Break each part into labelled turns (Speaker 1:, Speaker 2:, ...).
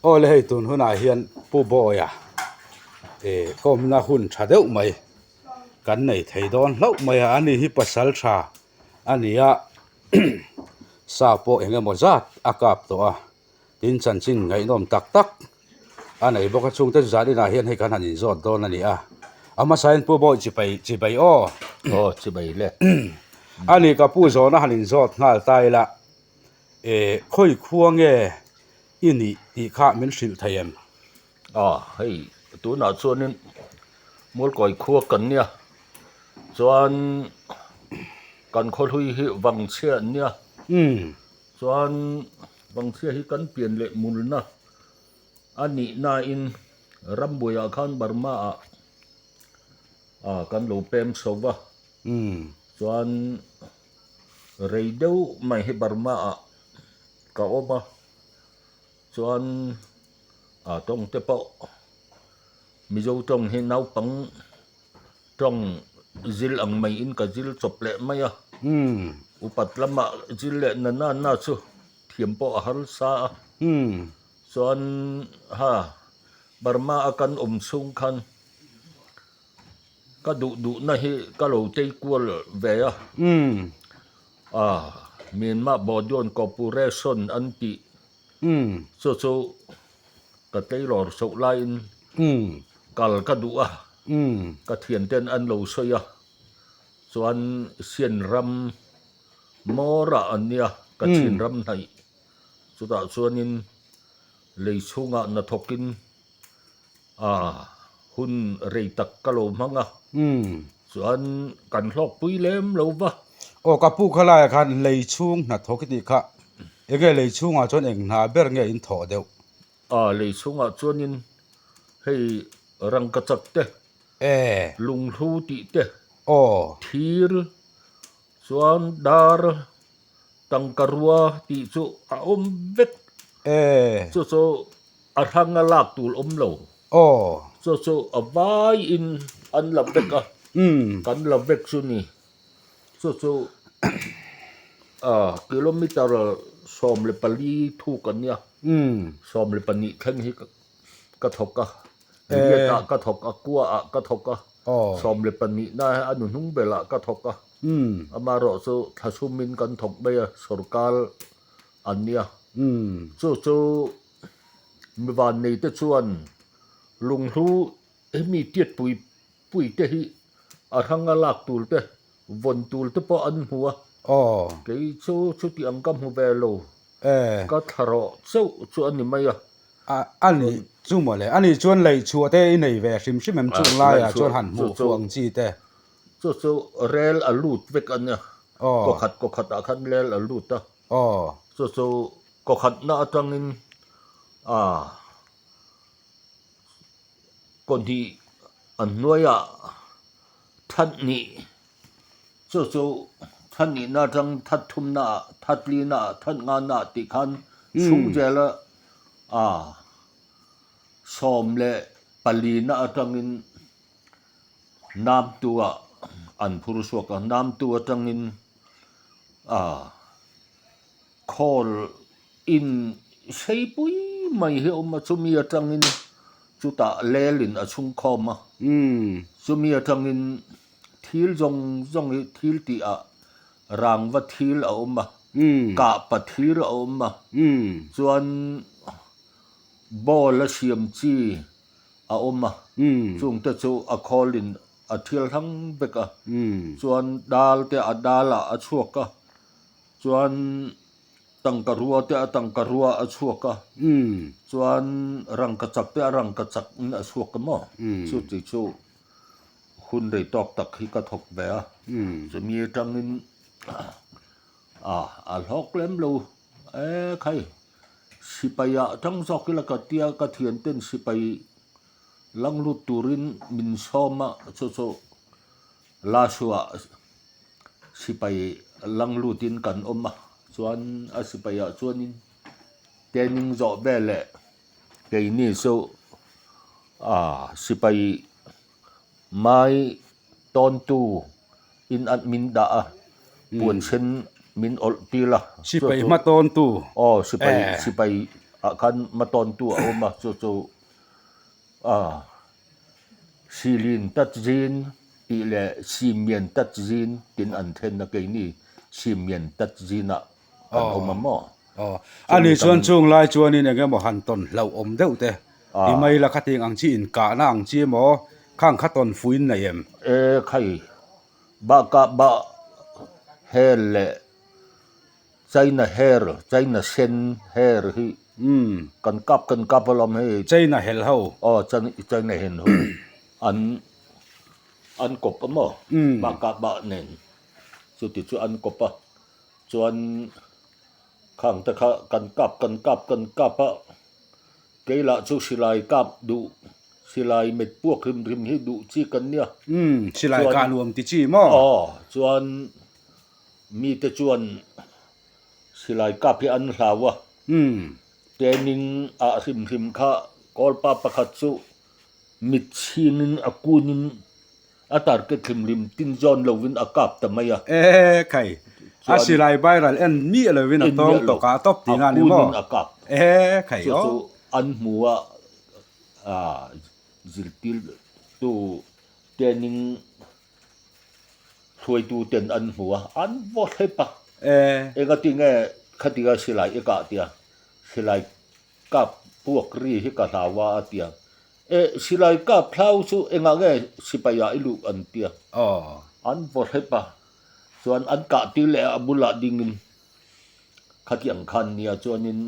Speaker 1: Aw le hei tun hunah hian Pu Bawia eh kawmna hun tha deuh mai kan nei thei dawn hlauh mai a, ani hi pasal tha a ni a sa pawh eng emaw zat a kap tawh a tin chanchin ngaihnawm tak tak a nei bawk a chungte chu zan inah hian hei kan han inzawt dawn a ni a a hmasain Pu Bawi chibai chibai aw.
Speaker 2: Aw chibai le.
Speaker 1: Ani ka pu zawhna han inzawt nghal ta ila. Eh, khawi khua nge i nih tih kha min hrilh thei em?
Speaker 2: A, hei tunah chuanin Mualkawi khua kan nia, chuan kan khawhlui hi Vangchhia an nia, chuan Vangchhia hi kan pian leh mulna a nih nain Rambuaiah khan Burma ah kan lo pem chho va, chuan. Rei deuh mai hi Burma ah ka awm a, chuan ah tawng te pawh Mizo tawng hi naupang tawng zil ang mai in ka zil chawp leh mai a, upat lamah zil leh na na na chu thiam pawh a harsa a, chuan ha Burma a kan awm chhung khan. Ka duh duhna hi ka lo tei kual ve a. A, Myanmar Bawdion Corporation an tih chu chu ka tailor chhoh laiin kal ka duh a, ka thianten an lo sawi a, chuan Sian ram Mawrah an nia, ka chin ram hnaih chutah chuanin lei chhungah hnathawkin A hun rei tak ka lo hmang a, chuan kan hlawkpui lem lo va.
Speaker 1: Aw ka pu kha laiah khan lei chhung hnathawk i tih kha, enge lei chhungah chuan eng hna ber nge in thawh deuh?
Speaker 2: A lei chhungah chuanin hei rangkachak te, lunghlu tih te, thir chuan dar tangka rua tih chu a awm vek. Chu chu a hrang a lak tur awm lo. Chu chu a vaiin an la vek a, kan la vek chu ni. Chu chu kilometer 14 thuk a nia, 12 thleng hi ka thawk a, riatah ka thawk a, kuaah ka thawk a, 12 na a nuhnung belah ka thawk a. Amaherawh chu thla sumin kan thawk mai a, sorkar an nia. Chu chu mi vannei te chuan lunghlu hemi tiat pui pui te hi a hranga lak tur te, vawn tur te pawh an hmu a. Kei chu chuti ang ka hmu ve lo, ka thla rawh chauh chu a ni mai a.
Speaker 1: A nih chu mawle, a nih chuan laihchhuah te i nei ve hrim hrim em chung laiah chuan han hmuh fuh ang chi te.
Speaker 2: Chu chu rel a lut vek a nia, kaw khat kaw khat ah khan rel a lut a, chu chu kaw khatna atangin ah kaw hnih a hnuaiah that hnih chu chu that hnihna atang that thumna ah that lina ah that ngana ah tih khan chhung zela ah 14 na atangin. Namtu ah an phur chhuak a, Namtu atangin ah khawl in sei pui mai hi a awm a, chumi atangin chutah lelin a chhung khawm a, chumi atangin thil zawng zawng hi thil tih ah rangva thil a awm a, kahpa thir a awm a, chuan ball a siam chi. a awm a, chungte chu a khawlin a thial hrang vek a, chuan dal te a dal ah a chhuak a, chuan tangka rua te a tangka rua a chhuak a, chuan rangkachak te a rangkachak in a chhuak a maw, chuti chu hun rei tawk tak hi ka thawk ve a, chumi atangin a hlawk lem lo. E khai, sipai ah tang zawk ila ka tia ka thian ten sipai lang lut turin min sawm a, chu chu Lasua sipai lang lutin kan awm a, chuan a sipai ah chuanin training zawh veleh keini chu ah sipai mai tawntu In an min dah a, puan sen min awlh tir a.
Speaker 1: Sipai hma tawntu.
Speaker 2: Aw, sipai, sipai. ah khan hmatawntu a awm a chu chu ah Silin Tatzin tih leh Simian Tatzin tin an then a keini Simian Tatzin ah kan awm a maw?
Speaker 1: Aw ani chuan chung lai chuanin eng emaw han tawn hlauh awm deuh te ti mai la khating ang chi inkahna ang chi emaw khang kha tawn fuin nei em?
Speaker 2: E khai bakah bah hel leh China her, China sen her hi kan kap kan kap alawm hei.
Speaker 1: China hel ho.
Speaker 2: Aw China hen ho an an kawp a maw bakah bah nen chuti chu an kawp a chuan khang te kha kan kap kan kap kan kap a kei lah chu silai kap duh silai met puak hrim hrim hi duh chi kan nia.
Speaker 1: Silai kah nuam ti chi maw?
Speaker 2: Aw chuan. Mite chuan silai kap hi an hlau a, training ah hrim hrim kha kawlpa pakhat chu mit chhingin a kunin a target hrim hrim tin zawn lovin a kap ta mai a.
Speaker 1: E khai, a silai viral en miah lovin a tawng tawk a tawp tih nga ni maw?
Speaker 2: A kunin a kap.
Speaker 1: E khai
Speaker 2: aw. Chu chu an hmu a, zirtirtu training Hruaitu ten an hmu a, an vaw thlep a. Engati nge khatia silai i kah tia, silai kap puak ri hi ka hlau a a tia. E, silai kap thlau chu engah nge sipai ah i luh an tia. An vaw thlep a, chuan an kah tir leh a bulah dingin khatiang khan nia chuanin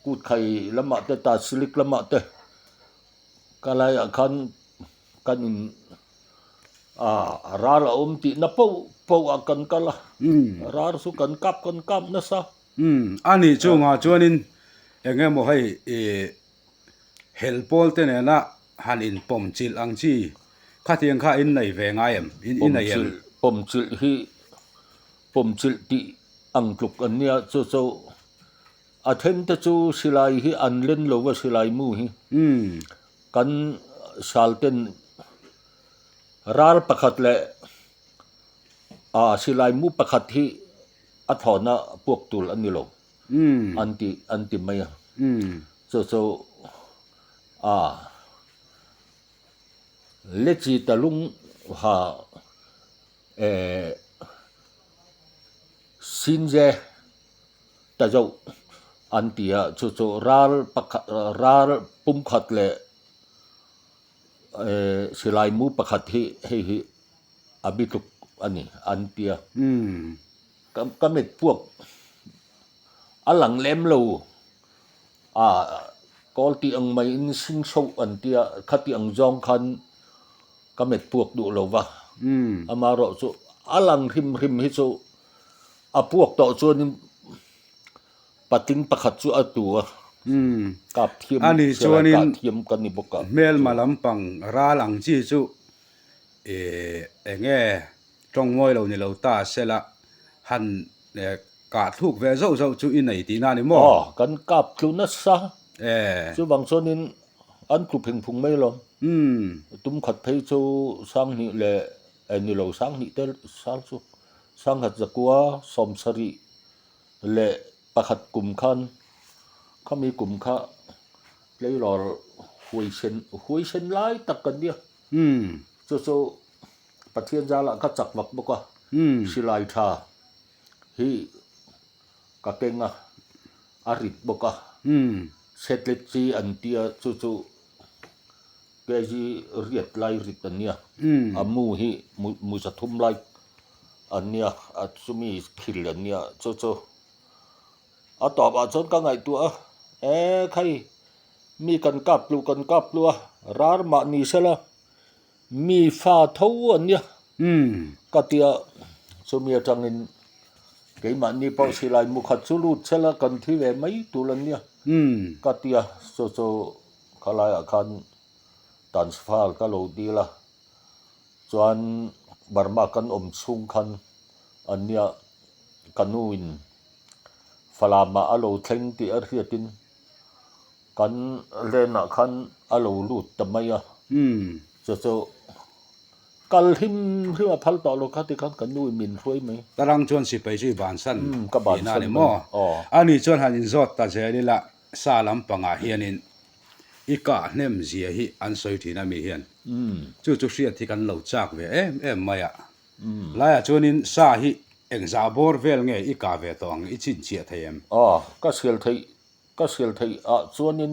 Speaker 2: kut khai lamah te taslik lamah te ka laiah khan kan in ah ral a awm tih na pauh pauh ah kan kal a ral chu kan kap kan kap nasa.
Speaker 1: Umm a nih chungah chuanin eng emaw hei ih hel pawl te nena han inpawm chilh ang chi khatiang kha in nei ve ngai em in i nei em?
Speaker 2: Pawm chilh hi pawm chilh tih ang tluk an nia chu chu a then te chu silai hi an len lo va silai mu hi. Kan salten ral pakhat leh ah silai mu pakhat hi a thlawhna puak tur a ni lo an ti an ti mai a. Chu chu ah lechi talung ha eh sinje ta zauh an ti a, chu chu ral pakhat ral pumkhat leh eh silai mu pakhat hi hei hi a bi tluk a ni an ti a. Ka ka mit puak a lang lem lo a kawl tih ang maiin sing hro an ti a, khati ang zawng khan ka mit puak duh lo va, amaherawhchu chu a lang hrim hrim hi chu A puak tawh chuanin patling pakhat chu a tu a, kap thiam
Speaker 1: A nih
Speaker 2: silai
Speaker 1: chuanin
Speaker 2: kah thiam ka ni bawk a.
Speaker 1: Hmelma lampang ral ang chi chu ih eng nge tawng mawi lo ni lo ta sela han kah thluk ve zauh zauh chu i nei tihna a ni maw?
Speaker 2: Aw, kan kap tlu nasa. Chuvang chuanin an tlu pheng phung mai alawm. Tum khat phei chu Sanghnih leh ni lo Sanghnih te sal chu. Sanghat zakua sawmsarih leh pakhat kum khan khami kum kha tleirawl huaisen huaisen lai tak kan nia. Chu chu Pathian zalah ka chak vak bawk a, silai tha hi ka keng a, a rit bawk a, setlet chi an tia chu chu kg riat lai rit an nia, a mu hi mu zathum lai an nia a chumi thil an nia chu chu a tawp ah chuan ka ngaihtuah a e khai mi kan kap tluh kan kap tluh a rar mah ni sela mi fa tho an nia ka tia chumi atangin keimahni pawh silai mu khat chu lut sela kan thi ve mai tur an nia ka tia chu chu khalaiah khan transfer ka lo dil a. Chuan Burma kan awm chhung khan ania ka nu in Falam ah a lo thleng tih a hriatin kan len ah khan a lo lut ta mai a, chu chu Kal hrim hrim a phal tawh lo kha tikhan ka nu in min hruai mai.
Speaker 1: Tarang chuan sipai chu i bansan tihna a ni maw? Ani chuan han inzawt ta zel ila sa lampangah hianin i kah hnem zia hi an sawi thin a mi hian. Chu chu hriat hi kan lo chak ve em em mai a. Laiah chuanin sa hi engzah bawr vel nge i kah ve tawh ang i chhinchhiah thei em?
Speaker 2: Aw, ka sial theih Ka sial theih ah chuanin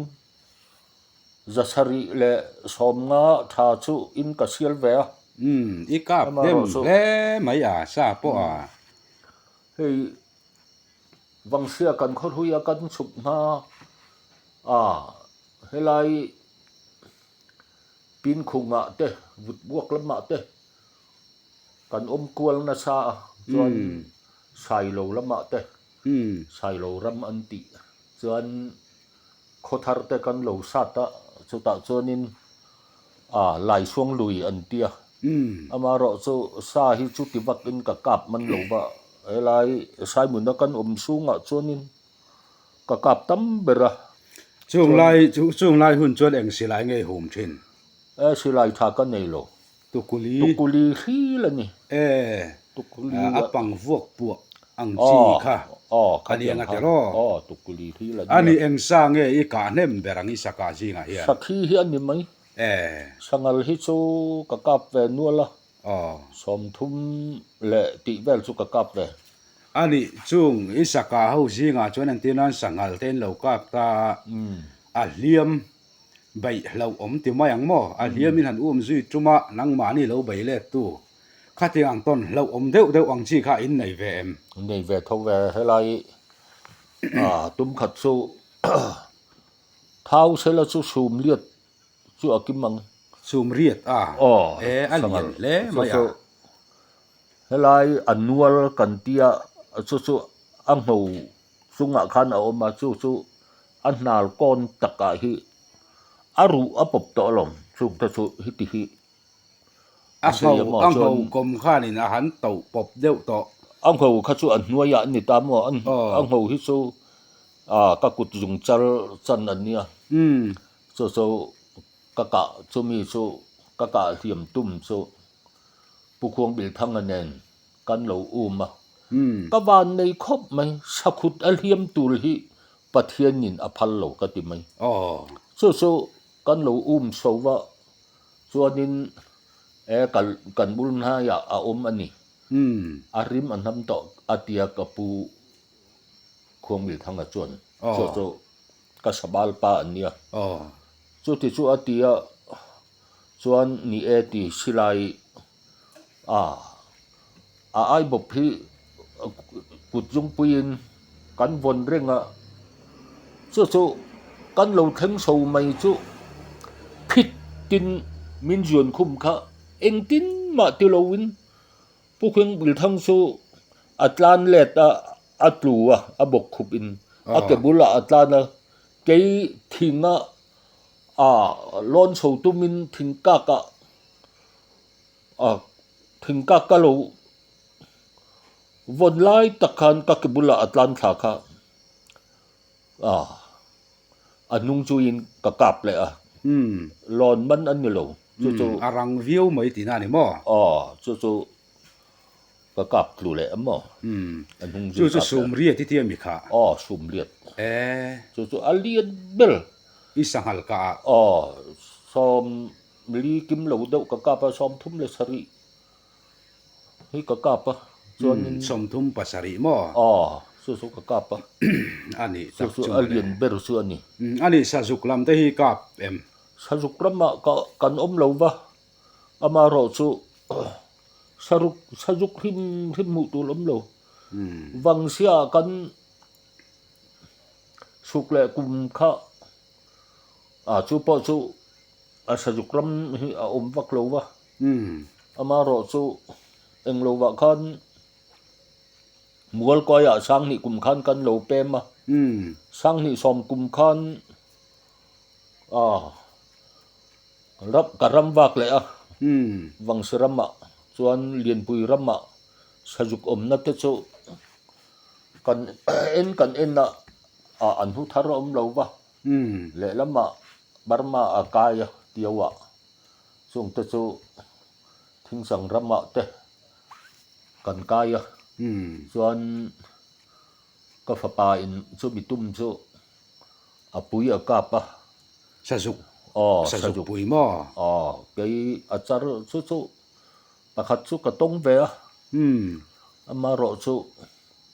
Speaker 2: zasarih leh sawmnga tha chu in ka sial ve a.
Speaker 1: Umm, i kap hnem hle mai a, sa pawh a.
Speaker 2: Hei Vangsia kan khawhlui a kan chhuk hma a, helai Pinkhungah te, Vutbuak lamah te kan awm kual nasa a, chuan Sailo lamah te Sailo ram an tih chuan khawthar te kan lo sat a, chutah chuanin ah Laisuang lui an ti a, amaherawh chu sa hi chuti vakin ka kap man lo va, helai Saimuna kan awm chhungah chuanin ka kap tam ber a.
Speaker 1: Chung lai chung lai hun chuan eng silai nge hum thin?
Speaker 2: E silai tha ka nei lo.
Speaker 1: Tukuli.
Speaker 2: Tukuli hril a ni.
Speaker 1: E, Tukuli a pang vuak puah ang chi kha a ni ang a tiraw?
Speaker 2: Aw, tukuli hril a ni.
Speaker 1: A ni eng sa nge i kah hnem ber ang i sakah zingah hian?
Speaker 2: Sakhi hi a ni mai.
Speaker 1: E.
Speaker 2: Sangal hi chu ka kap ve nual a.
Speaker 1: Aw.
Speaker 2: 30 leh tih vel chu ka kap ve.
Speaker 1: A nih chung i sakah ho zingah chuan engtir nan sangal te in lo kap ta a, a hliam Beih hlauh awm ti mai ang maw? A hliamin han um zui tum a, nangmahni lo bei let tu. Khatiang ang tawn hlauh awm deuh deuh ang chi kha in nei ve em?
Speaker 2: Nei ve tho ve, helai tum khat chu thau sela chu sum liat chu a kim ang.
Speaker 1: Sum riat a? E, a lian hle mai a.
Speaker 2: Helai a nual kan tia chu chu a ngho chungah khan a awm a, chu chu a hnal kawn takah hi a ruh a pawp tawh alawm chung te chu heti hi
Speaker 1: a ngho a ngho kawm khanin a han to pawp deuh tawh.
Speaker 2: A ngho kha chu a hnuaiah a ni ta maw a ngho hi chu ah ka kut zung char chan a nia chu chu ka kah chumi chu ka kah hliam tum chu Pu Khuangbilthanga nen kan lo um a. Ka van nei khawp mai, sakhut a hliam tur hi Pathianin a phal lo ka ti mai. Chu chu kan lo um chho va, chuanin e kan bul hnaiah a awm a ni. A rim a hnam tawh a tia ka pu Khuangbilthanga chuan chu chu ka sabal pa an nia. Chuti chu a ti a, chuan ni e ti silai a a ai bawp hi kut zungpuiin kan vawn reng a chu chu kan lo thleng chho mai chu phit tin min zuan khum kha engtin mah ti loin Pu Khengbilthang chu a tlan let a a tlu a a bawk khup in a ke bulah a tlan a kei thinga a lawn chho tumin thingkak ah a thingkak ka lo vawn lai tak khan ka ke bulah a tlan thla kha a a hnung chuin ka kap leh a lawn man a ni lo chu chu
Speaker 1: a rang viau mai tihna a ni maw?
Speaker 2: Aw chu chu Ka kap tlu leh em maw?
Speaker 1: A hnung zui kap leh. Chu chu sum riat i tia mi kha?
Speaker 2: Aw, sum riat.
Speaker 1: E.
Speaker 2: Chu chu a lian ber.
Speaker 1: I sanghal ka ah.
Speaker 2: Aw, 40 kim lo deuh ka kap a, 37 hi ka kap a.
Speaker 1: Chuanin. 37 maw?
Speaker 2: Aw, chu chu ka kap a.
Speaker 1: A nih tak
Speaker 2: chu. Chu chu a lian ber chu a ni.
Speaker 1: A nih, sazuk lam te hi kap em?
Speaker 2: Sazuk ramah ka kan awm lo va, Amaherawh chu saruk sazuk hrim hrim hmuh tur awm lo. Vangsia kan suk leh kum kha ah chu pawh chu a sazuk ram hi a awm vak lo va. Amaherawh chu englo vah khan Mualkuaiah 2000 kum khan kan lo pem a. 2010 kum khan ah. Ram ka ram vak leh a, Vangsi ramah chuan Lianpui ramah sazuk awmna te chu kan en kan en a, ah an hu thar a awm lo va, lehlamah Burma a kai a Tio ah chung te chu. Thingsang ramah te kan kai a, chuan ka fapa in chumi tum chu a pui a kap a.
Speaker 1: Sazuk, aw sazuk pui maw?
Speaker 2: Aw, kei a char chu chu pakhat chu ka tawng ve a, amaherawh chu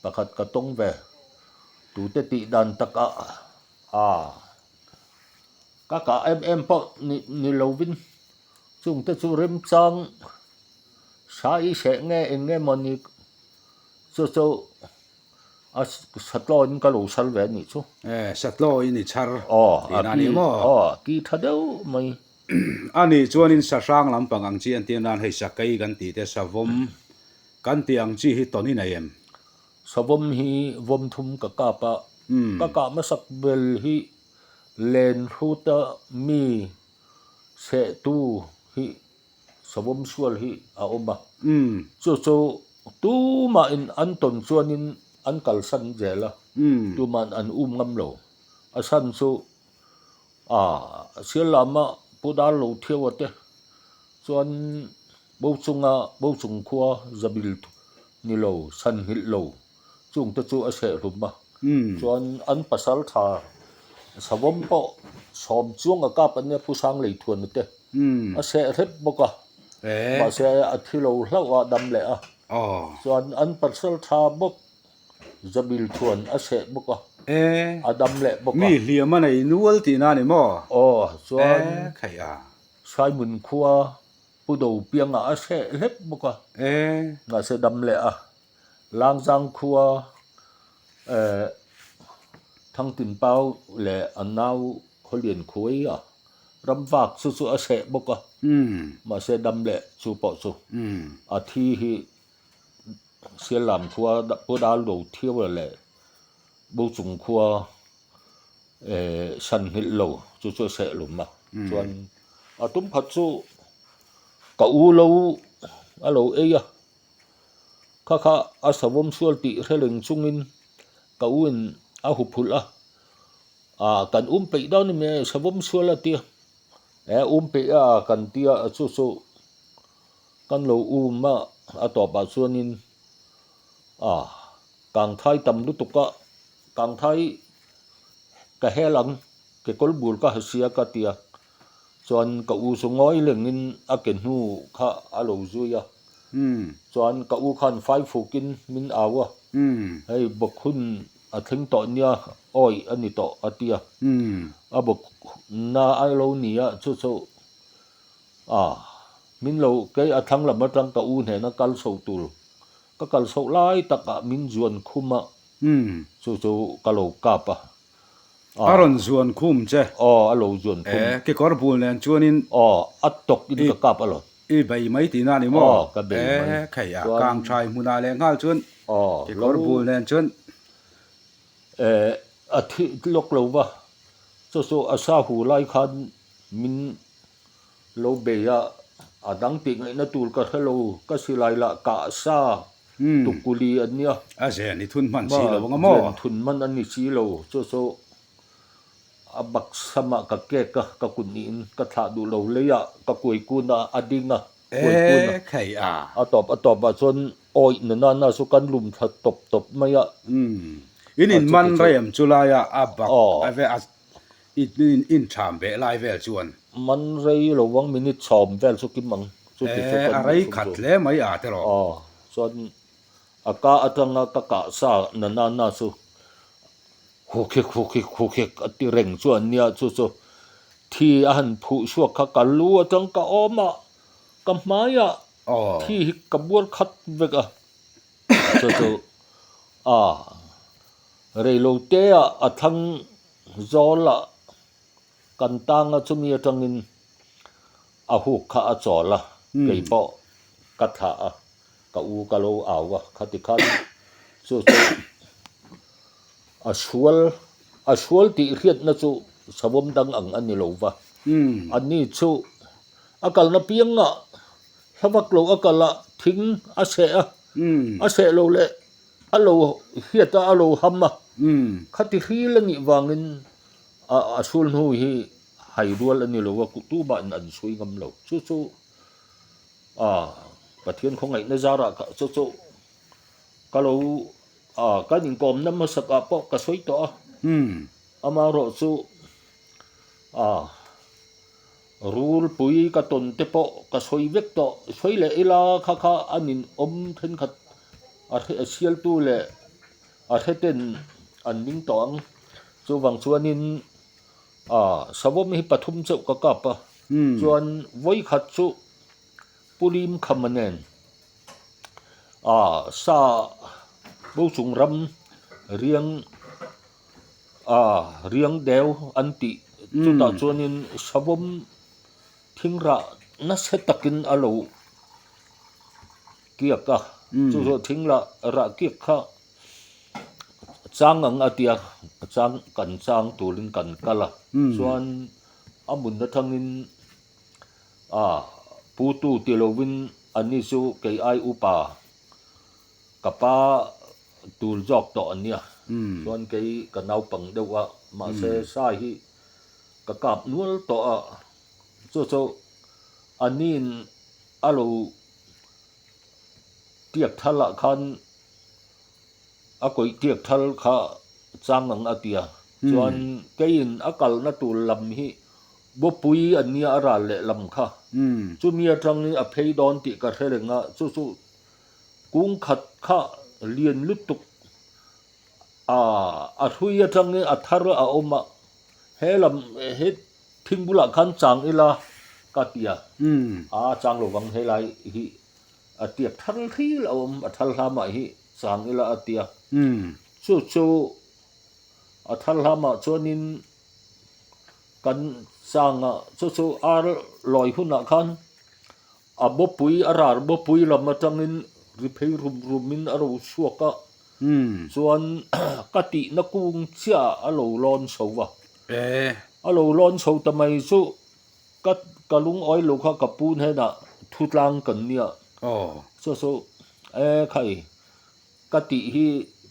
Speaker 2: pakhat ka tawng ve, tute tih dan takah a ka kah em em pawh ni ni lovin chungte chu remchang sa i hreh nge eng nge mawni chu chu a satlawiin ka lo sal ve a nih chu.
Speaker 1: E satlawiin i chhar tihna a ni maw?
Speaker 2: Aw a ki tha deuh mai.
Speaker 1: A nih chuanin sahrang lampang ang chi entir nan hei sakei kan tih te savawm kan tih ang chi hi tawn i nei em?
Speaker 2: Savawm hi vawm thum ka kap a, ka kah hmasak bel hi len hruta mi sehtu hi savawm sual hi a awm a, chu chu tumahin an tawn chuanin an kalsan zel a, tumahin an um ngam lo. A chhan chu ah sial lama pu dar lo thiau a te chuan bo chunga bo chung khua zabil ni lo san nghilh lo chung te chu a seh hlum a, chuan an pasal tha savawm pawh sawm chuang a kap ania pu sang lei thuan te a seh hrep bawk a, mahse a thi lo hlauh a dam leh a, chuan an pasal tha bawk zabil thuan a seh bawk a, a dam leh bawk a.
Speaker 1: Mi hliam a nei nual tihna a ni maw?
Speaker 2: Aw, chuan Saimun khua Pu Do piangah a seh hlep bawk a, mahse dam leh a. Langzang khua Thangtinpau leh a nau Khawlian khuai a ram vak chu chu a seh bawk a, mahse dam leh chu pawh chu a thi hi Siallam khua Pu Dal Do Thiau leh Bochung khua san nghilh lo chu chu a seh lum a, chuan a tum khat chu ka u lo a lo ei a. Kha kha a savawm sual tih hre reng chungin ka u in a hu phulh a, ah kan um peih dawn a ni e savawm sual a tia, eh um peih a kan tia chu chu kan lo um a, a tawpah chuanin ah kangthai tam lutuk a, kangthai ka hel ang kekawr bul ka ha sia ka tia. Chuan ka u chu ngawi lengin a ke hnu kha a lo zui a. Chuan ka u khan fai fukin min au a, hei bawk hun a thleng tawh nia, awi a ni tawh a ti a. A bawk na a lo ni a, chu chu a min lo kei a thlang lam atang ka u hnena kal chho tur ka kal chhoh lai takah min zuan khum a, chu chu ka lo kap a.
Speaker 1: A rawn zuan khum che.
Speaker 2: Aw, a lo zuan khum.
Speaker 1: E, kekawr bul nen chuanin.
Speaker 2: Aw, a tawk in ka kap alawm.
Speaker 1: I bei mai tihna a ni maw?
Speaker 2: Aw, ka bei mai.
Speaker 1: E, khei a kang thai hmunah leh nghal chuan.
Speaker 2: Aw,
Speaker 1: kekawr bul nen chuan.
Speaker 2: E, a thi lawk lo va, chu chu a sa hu lai khan min lo bei a, a dang tih ngaihna tur ka hre lo, ka silai lah kah sa Tukuli an nia.
Speaker 1: A zen i thun hman si lo ang a maw?
Speaker 2: Zen thun hman a ni si lo. Chu chu a bak samah ka kek a, ka kut niin ka thlah duh lo. Leiah ka kuai kun a, a ding a, kuai kun a.
Speaker 1: E khei a.
Speaker 2: A tawp a tawpah chuan awih na nana chu kan lum thla tawp tawp mai a.
Speaker 1: Umm. In in man rei em chu laia a bak a ve a in in tham ve lai vel chuan.
Speaker 2: Man rei lo vang minute chhawm vel chu kim ang.
Speaker 1: Chuti chu kan a rei khat hle mai a tiraw?
Speaker 2: Aw, chuan a ka atanga ka kah sa na na na chu hukhik hukhik hukhik a ti reng chu an nia, chu chu thi a han phuh chhuak kha ka lu atang ka awm a, ka hmaiah thi hi ka bual khat vek a, chu chu a reilote ah a thlang zawl ah Kan tanga chumi atangin a huk kha a chawl a, kei pawh ka thlah a, ka u ka lo au a, khati khan chu chu a sual a sual tih hriatna chu savawm dang ang a ni lo va, ani chu a kalna piangah hla vak lo a kal a, thing a seh a, a seh lo leh a lo hiat a, a lo ham a, khati hril a nih vangin A sul hnu hi hai rual a ni lo a, tu mahin an sawi ngam lo. Chu chu Ah Pathian khawngaihna zarah ka chu chu ka lo ah kan inkawmna hmasak ah pawh ka sawi tawh a. Amaherawh chu ah rulpui ka tawn te pawh ka sawi vek tawh. Sawi leh ila kha kha a ninawm thenkhat a sialtu leh a hreten an ning tawh ang. Chuvang chuanin ah savawm hi pathum chauh ka kap a. Chuan vawikhat chu Pulim khama nen ah sa bo chung ram riang ah riang deu an tih chutah chuanin savawm thing rah nasa takin a lo kiak a chu zawh thing lah rah kiak kha chang ang a tia chang kan chang turin kan kal a chuan a mun atangin A, Putu ti lovin ani chu kei ai upa ka pa tur zawk tawh an nia. Chuan kei ka naupang deuh a, mahse sa hi ka kap nual tawh a, chu chu aniin a lo tiak thal ah khan a kawih tiak thal kha chang ang a tia. Chuan keiin a kalna tur lam hi Bawpui an nia a ral leh lam kha. Chumi atangin a phei dawn tih ka hre reng a, chu chu kung khat kha lian lutuk a a hrui atangin a thar a awm a, he lam he thing bulah khan chang ila ka ti a, a chang lo vang helai hi a tiak thar hil a awm a thar hlamah hi chang ila a ti a, chu chu a thar hlamah chuanin. Kan changa chu chu ar lawi hunah khan a bawpui a rar bawpui lam atangin ri phei rum rumin a ro chhuak a chuan ka tihna kung chiah a lo lawn chho va a lo lawn chho ta mai chu ka ka lungawi lo kha ka pu hnenah thu tlang kan nia chu chu e khai Ka tih hi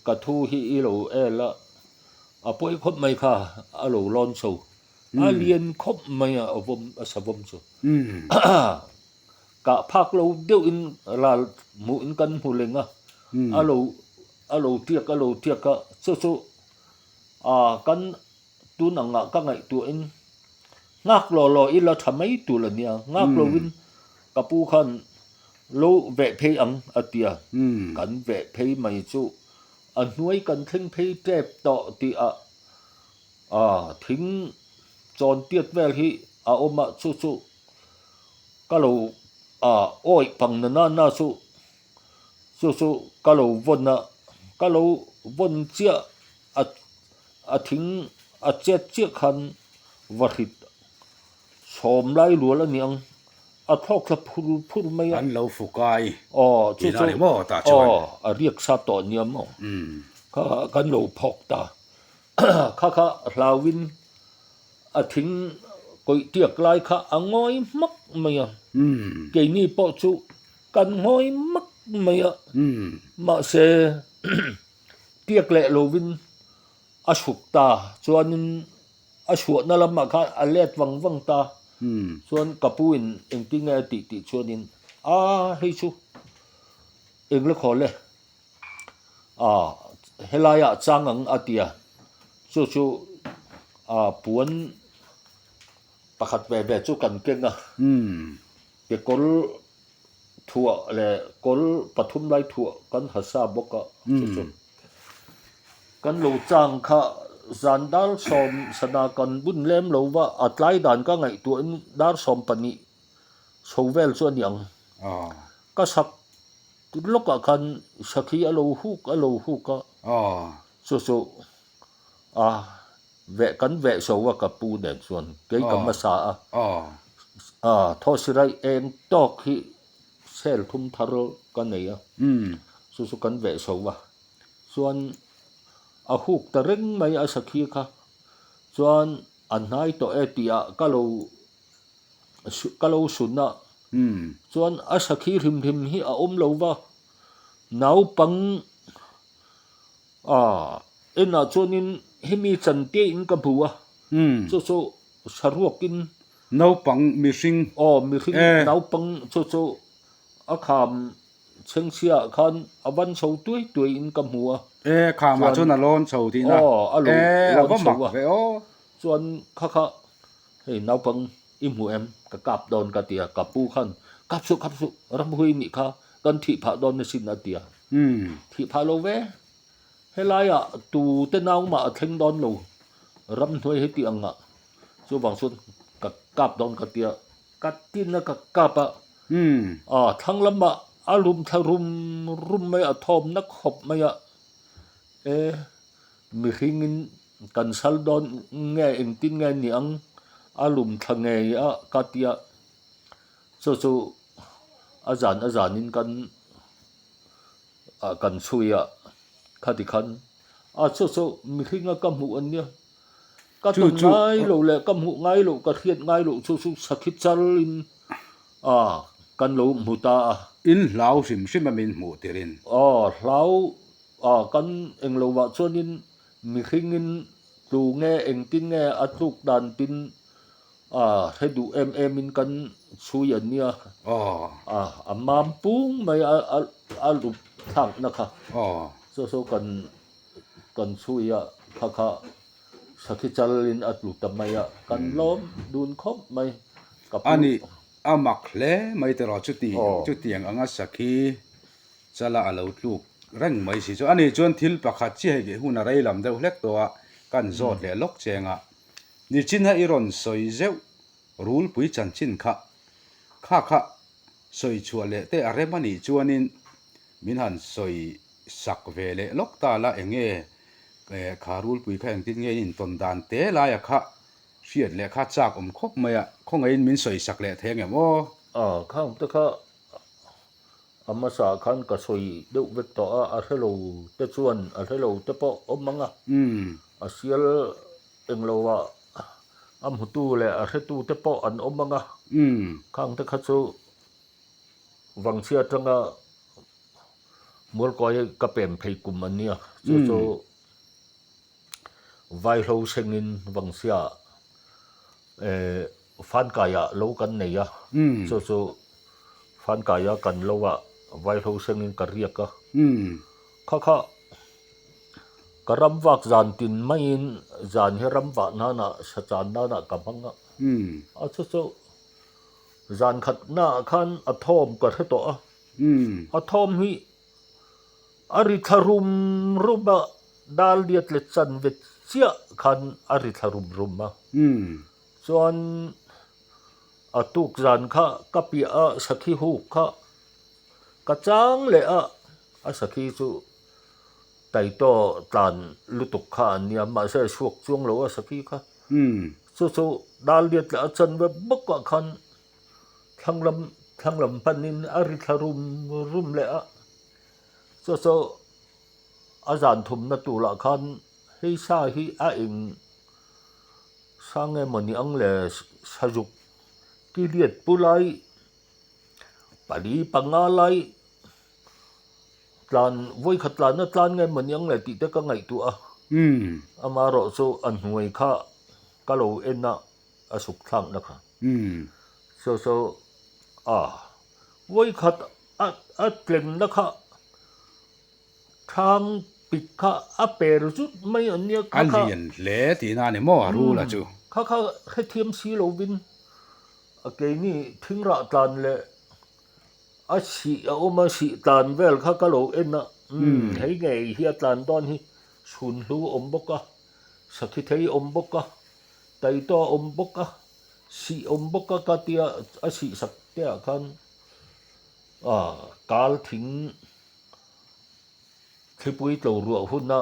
Speaker 2: ka thu hi i lo el a, a pawi khawp mai kha a lo lawn chho. A lian khawp mai a, a vawm a sa vawm chu. Kah phak lo deuhin ral hmuhin kan hmu leng a, a lo a lo tiak a lo tiak a, chu chu kan tun angah ka ngaihtuahin nghak law law ila tha mai tur a nia, nghak lovin ka pu khan lo veh phei ang a ti a, kan veh phei mai chu a hnuai kan thleng phei tep tawh tih ah ah thing chawn tiat vel hi a awm a chu chu ka lo ah awih pang na na na chu chu chu ka lo vawn a ka lo vawn chiah a a thing a chet chiah khan va hrit sawm lai rual a ni ang a thlawk thla phur phur mai a.
Speaker 1: An lo fukai
Speaker 2: Aw chu
Speaker 1: tihna
Speaker 2: chu
Speaker 1: a ni maw tah chuan.
Speaker 2: Aw a riak sa tawh nia maw kha kan lo phawk ta kha kha hlauin a thing kawih tiak lai kha a ngawi hmak mai a keini pawh chu kan ngawi hmak mai a mahse tiak leh lovin a suk ta chuanin a chhuahna lamah khan a let vang vang ta chuan ka pu in engtin nge a tih tih chuanin a hei chu eng la khawl e ah helaiah chang ang a ti a chu chu ah puan pakhat ve ve chu kan keng a kekawr thuah leh kawl pathum lai thuah kan ha sa bawk a chu chu kan lo chang kha zan dar sawm sana kan bun lem lo va a tlai dan ka ngaihtuahin dar 12 chho vel chu a ni ang ka sak lawkah khan sakhi a lo huk a lo huk a chu chu a Veh kan veh so a ka pu nen chuan kei ka hmasa a, Thawsirai eng tawk hi sel thum thar ka nei a, chu chu kan veh so a, chuan a huk ta reng mai a sakhi kha, chuan a hnai tawh e tih ah ka lo ka lo sun a, chuan a sakhi hrim hrim hi a awm lo va, naupang A, enah chuanin hemi chante in ka hmu a, chu chu saruakin.
Speaker 1: Naupang mihring.
Speaker 2: Aw, mihring naupang chu chu. A kham chhengchhia ah khan a van chho tuai tuai in ka hmu a.
Speaker 1: E kham ah chuan a lawn chho tihna.
Speaker 2: Aw a lo
Speaker 1: lawn chho a.
Speaker 2: Chuan kha kha hei naupang i hmu em ka kap dawn ka ti a, ka pu khan kap suh kap suh ramhui nih kha kan thih phah dawn asin a ti a. Thih phah lo ve. Helai ah tu te nau mah a thleng dawn lo ramhnuai heti ang ah chuvang chuan ka kap dawn ka ti a. Ka tin a ka kap a, aw thlang lamah a rum thla rum rum mai a, a thawm na khawp mai a, e mihringin kan sal dawn nge engtin nge ni ang a lum thla ngei a ka ti a, chu chu a zan a zanin kan ah kan chhui a khati khan a chu chu mihringa ka hmuh an nia. Ka tawn ngai lo leh ka hmuh ngai loh ka hriat ngai loh chu chu sakhi chal in a kan lo hmu ta a.
Speaker 1: In hlau hrim hrim a min hmuh tir in.
Speaker 2: Aw hlau a kan eng lo vah chuan in mihring in tlu nge engtin nge a tluk dan tin a hre duh em em in kan chhui an nia.
Speaker 1: Aw.
Speaker 2: A a mam pung mai a a a lup thlak na kha.
Speaker 1: Aw.
Speaker 2: Chu chu kan Kan chhui a, kha kha sakhi chalin a tlu ta mai a, kan lawm dun khawp mai.
Speaker 1: Ka pu. Ani, a mak hle mai tiraw chuti chutiang anga sakhi chala a lo tluk reng mai si chu. Ani chuan thil pakhat chiah hei hun a rei lam deuh hlek tawh a, kan zawt leh lawk cheng a. Nichin a i rawn sawi zeuh rulpui chanchin kha, kha kha sawi chhuah leh te a rem a nih chuanin Min han sawi sak ve leh lawk ta la enge kha rulpui kha engtin nge in intawn dan te laia kha hriat leh kha chak awm khawp mai a, khawngaihin min sawi sak leh thei angem aw?
Speaker 2: Aw, khang te kha a hmasa ah khan ka sawi deuh vek tawh a, a hrelo te chuan a hrelo te pawh awm ang a, a sial englo ah a hmutu leh a hretu te pawh an awm ang a, khang te kha chu Vangchhia atanga Mualkawi ka pem phei kum a nia, chu chu Vaihlo sengin Vangchhia eh Fankaiah lo kan nei a, chu chu Fankaia kan lo ah Vaihlo sengin ka riak a, kha kha ka ram vak zan tin maiin zan hi ram vah nana sachan nana ka hmang a, a chu chu. Zan khatnaah khan a thawm ka hre tawh a, a thawm hi a ri thla rum rum a, dal diat leh chan ve chiah khan a ri thla rum rum a. Chuan a tuk zan kha ka piah a sakhi huk kha ka chang leh a, a sakhi chu taitaw tlan lutuk kha an nia, mahse a chhuak chuang lo a sakhi kha. Chu chu dal liat leh a chan ve bawk ah khan thlang lam thlang lam panin a ri thla rum rum leh a, chu chu a zan thumna turah khan hei sa hi a eng sang emaw ni ang le sazuk ki liat pu lai pali panga lai Tlan, vawikhat tlanna tlan nge mawni ang le tih te ka ngaihtuah a. Amaherawh chu a hnuai kha ka lo en a, a suk thlakna kha. So so a, vawikhat a a tlenna kha thlang pik kha a per zut mai an nia
Speaker 1: kha kha. A lian hle tihna a ni maw a rula chu.
Speaker 2: Kha kha hrethiam si lovin a keini thingrah tlan leh A sih a awm a, sih tlan vel kha ka lo en a, umm hei ngei hi a tlan dawn hi chhun hlu a awm bawk a, sakhi thei a awm bawk a, taitaw a awm bawk a, sih a awm bawk a ka tia a sih sak te ah khan ah kal thing thlipui tlo ruah huna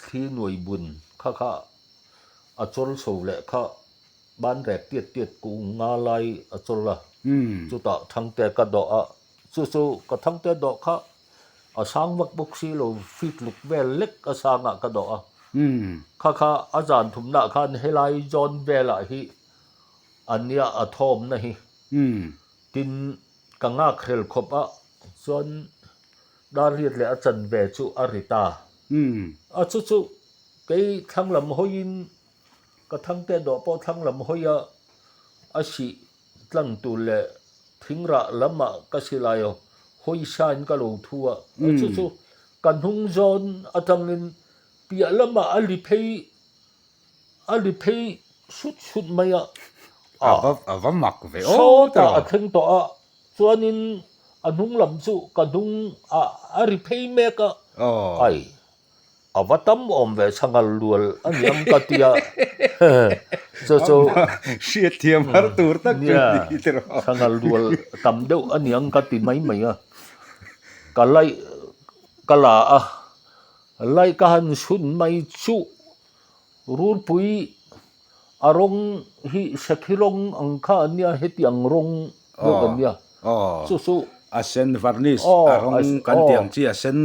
Speaker 2: thli nuai bun kha kha a chawl chho leh kha. Ban rek tiat tiat kung nga lai a chawl a, chutah thangte ka dawh a, chu chu ka thangte dawh kha a sang vak bawk si lo, feet luk vel lek a sangah ka dawh a, kha kha a zan thumnah khan helai zawn velah hi a nia a thawmna hi, tin ka nghak hrel khawp a, chuan darriat leh a chanve chu a ri ta a, chu chu kei thlang lam hawiin Ka thangte dawh pawh thlang lam hawi a, a sih tlang tur leh thingrah lamah ka silai aw. Hawisain ka lo thu a, chu chu ka hnung zawn atangin piah lamah a li phei a li phei sut sut mai a.
Speaker 1: A va a va mak ve aw
Speaker 2: Sawtah a thleng tawh a, chuanin a hnung lam chu ka hnung a a ri phei mek a. Ai A va tam awm ve chhangal lual a niang ka tia chu chu
Speaker 1: hriat thiam har tur tak chu ni te rawh.
Speaker 2: Chhangal lual tam deuh a niang ka ti mai mai a, ka laih ka la a, laih ka han sun mai chu rulpui a rawng hi sakhi rawng ang kha a nia hetiang rawng deuh a nia chu chu
Speaker 1: a sen varnish a rawng kan tih ang chi a sen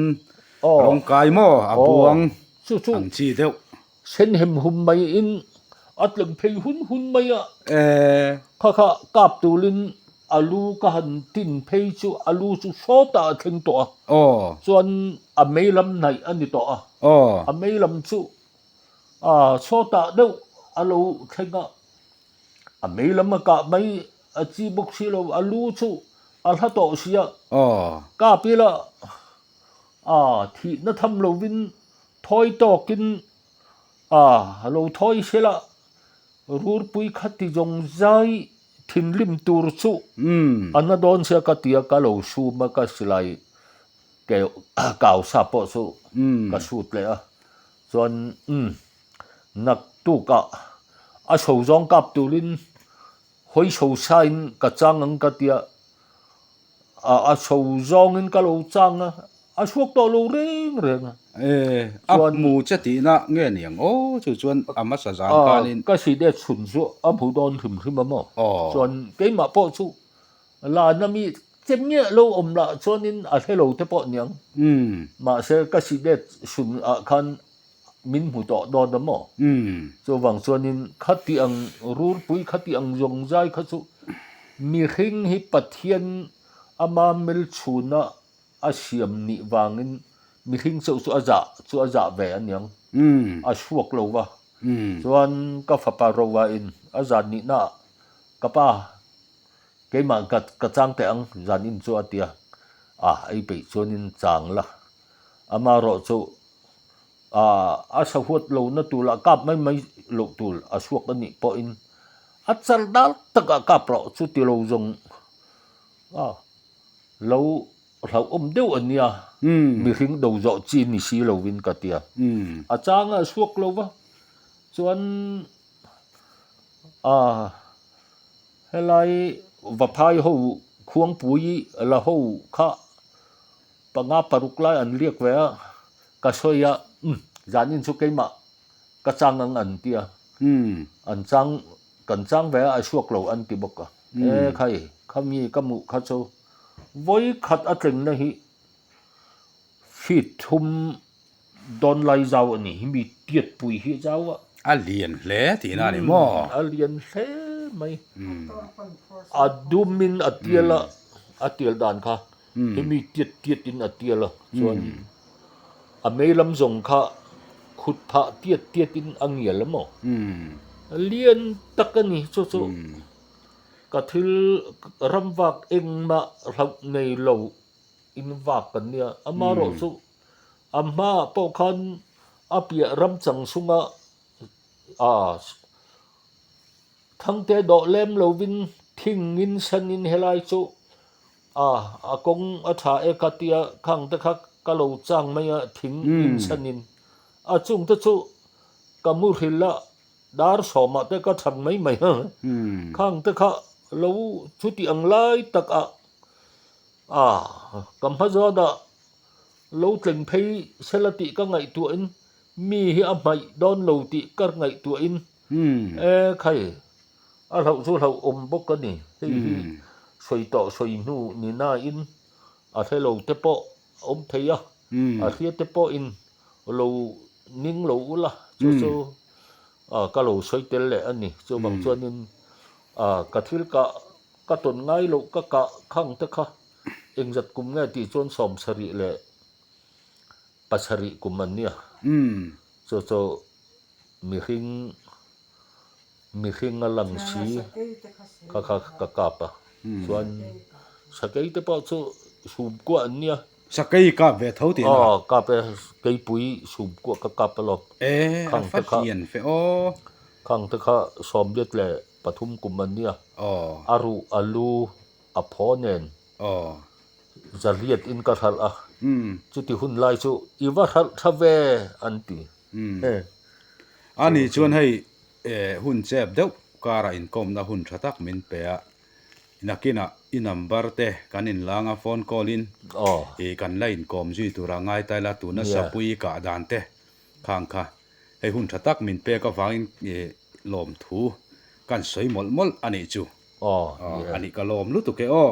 Speaker 1: rawng kai maw a buang ang chi deuh
Speaker 2: sen hem hum mai in a tleng phei hun hun mai a kha kha kap tulin a lu ka han tin phei chu a lu chu sawtah a thleng tawh a chuan a mei lam hnaih a ni tawh a a mei lam chu A sawtah deuh a lo thleng a, a mei lam a kah mai a chi bawk si lo, a lu chu a hla tawh si a, kap ila a thihna tham lovin thawi tawkin a lo thawi sela rurpui kha ti zawng zai thinrim tur chu a na dawn sia ka ti a, ka lo sum a ka silai kau sa pawh chu ka sut leh a. Chuan umm naktukah a chho zawng kap turin hawi chho sain ka chang ang ka tia, a chho zawngin ka lo chang a, a chhuak tawh lo reng reng a.
Speaker 1: E, a hmu che tihna nge ni ang aw chu chuan a hmasa zan khanin.
Speaker 2: Ka si det chhun chu a hmu dawn hrim hrim a maw? Chuan keimah pawh chu Lana mi che miah lo awm lah chuanin a hre lo te pawh niang. Mahse ka si det sun ah khan min hmu tawh dawn a maw? Chuvang chuanin khati ang rurpui khati ang zawng zai kha chu mihring hi Pathian ama melchhuna a siam nih vangin mihring chauh chu a zah chu a zah ve aniang. A chhuak lo va. Chuan ka fapa Roa in a zan nihna ah ka pa Keimah ka ka chang teh ang, zanin chu a ti a, a ei peih chuanin chang la. Amaherawh chu a a sahuat lohna tur lah kap mai mai loh tur a suak a nih pawhin a char dal takah kap rawh chu ti lo zawng a lo hlauhawm deuh a nia, mihring do zawh chi ni si lovin ka ti a. A chang a suak lo va, chuan a. Helai Vaphai ho Khuangpui la ho kha panga paruk lai an liak ve a, ka sawi a, umm zanin chu keimah ka chang ang an ti a, an chang kan chang ve a a chhuak lo an ti bawk a, e khai khami ka hmuh kha chu vawi khat a tlengna hi feet thum Dawn lai zau a ni hi mi tiat pui hi a zau a.
Speaker 1: A lian hle tihna a ni maw?
Speaker 2: A lian hle mai. A dumin a tial a, a tial dan kha hi mi tiat tiat in a tial a chuan a mei lam zawng kha khut phah tiat tiat in a ngial a maw? A lian tak a ni chu chu ka thil ram vak engmah hlauh nei lo in vak kan nia amaherawh chu A hmaah pawh khan a piah ram chang chhunga aa thangte dawh lem lovin thingin sanin helai chu aa a kawng a tha e ka tia khang te kha ka lo chang mai a thing in sanin a chung te chu ka muhil a dar sawmah te ka chhan mai mai a khang te kha lo chuti ang lai takah aa ka hma zawnah Lo tleng phei sela tih ka ngaihtuahin mi hi a hmaih dawn lo tih ka ngaihtuahin e khai a hlauh chu hlauh awm bawk a ni. Hei hi sawi tawh sawi hnu ni nain a hre lo te pawh a awm thei a, a hria te pawhin lo ning lo ula chu chu ka lo sawi tel leh a ni. Chuvang chuanin ka thil kah ka tawn ngai loh ka kah khang te kha Engzat kum nge tih chuan 77 kum an nia. Chu chu mihring mihring a lang si kha kha ka kap a. Chuan sakei te pawh chu sum kuah an nia.
Speaker 1: Sakei i kap ve tho tihna?
Speaker 2: Aw, kap e, keipui sum kuah ka kap alawm.
Speaker 1: E, a fa hlian fe aw.
Speaker 2: Khang te kha 83 kum an nia.
Speaker 1: Aw.
Speaker 2: A ruh, a lu, a phaw nen.
Speaker 1: Aw.
Speaker 2: Zariat in ka hralh a. Chuti hun lai chu i va hralh tha ve an ti.
Speaker 1: A nih chuan hei hun chep deuh karah inkawmna hun tha tak min pe a. Nakinah i number te kan inlang a phone call in i kan la inkawm zui tura ngai ta ila tuna sapui i kah dan te khang kha hei hun tha tak min pek avangin i lawmthu kan sawi mawlh mawlh a nih chu. Aw a nih ka lawm lutuk e aw.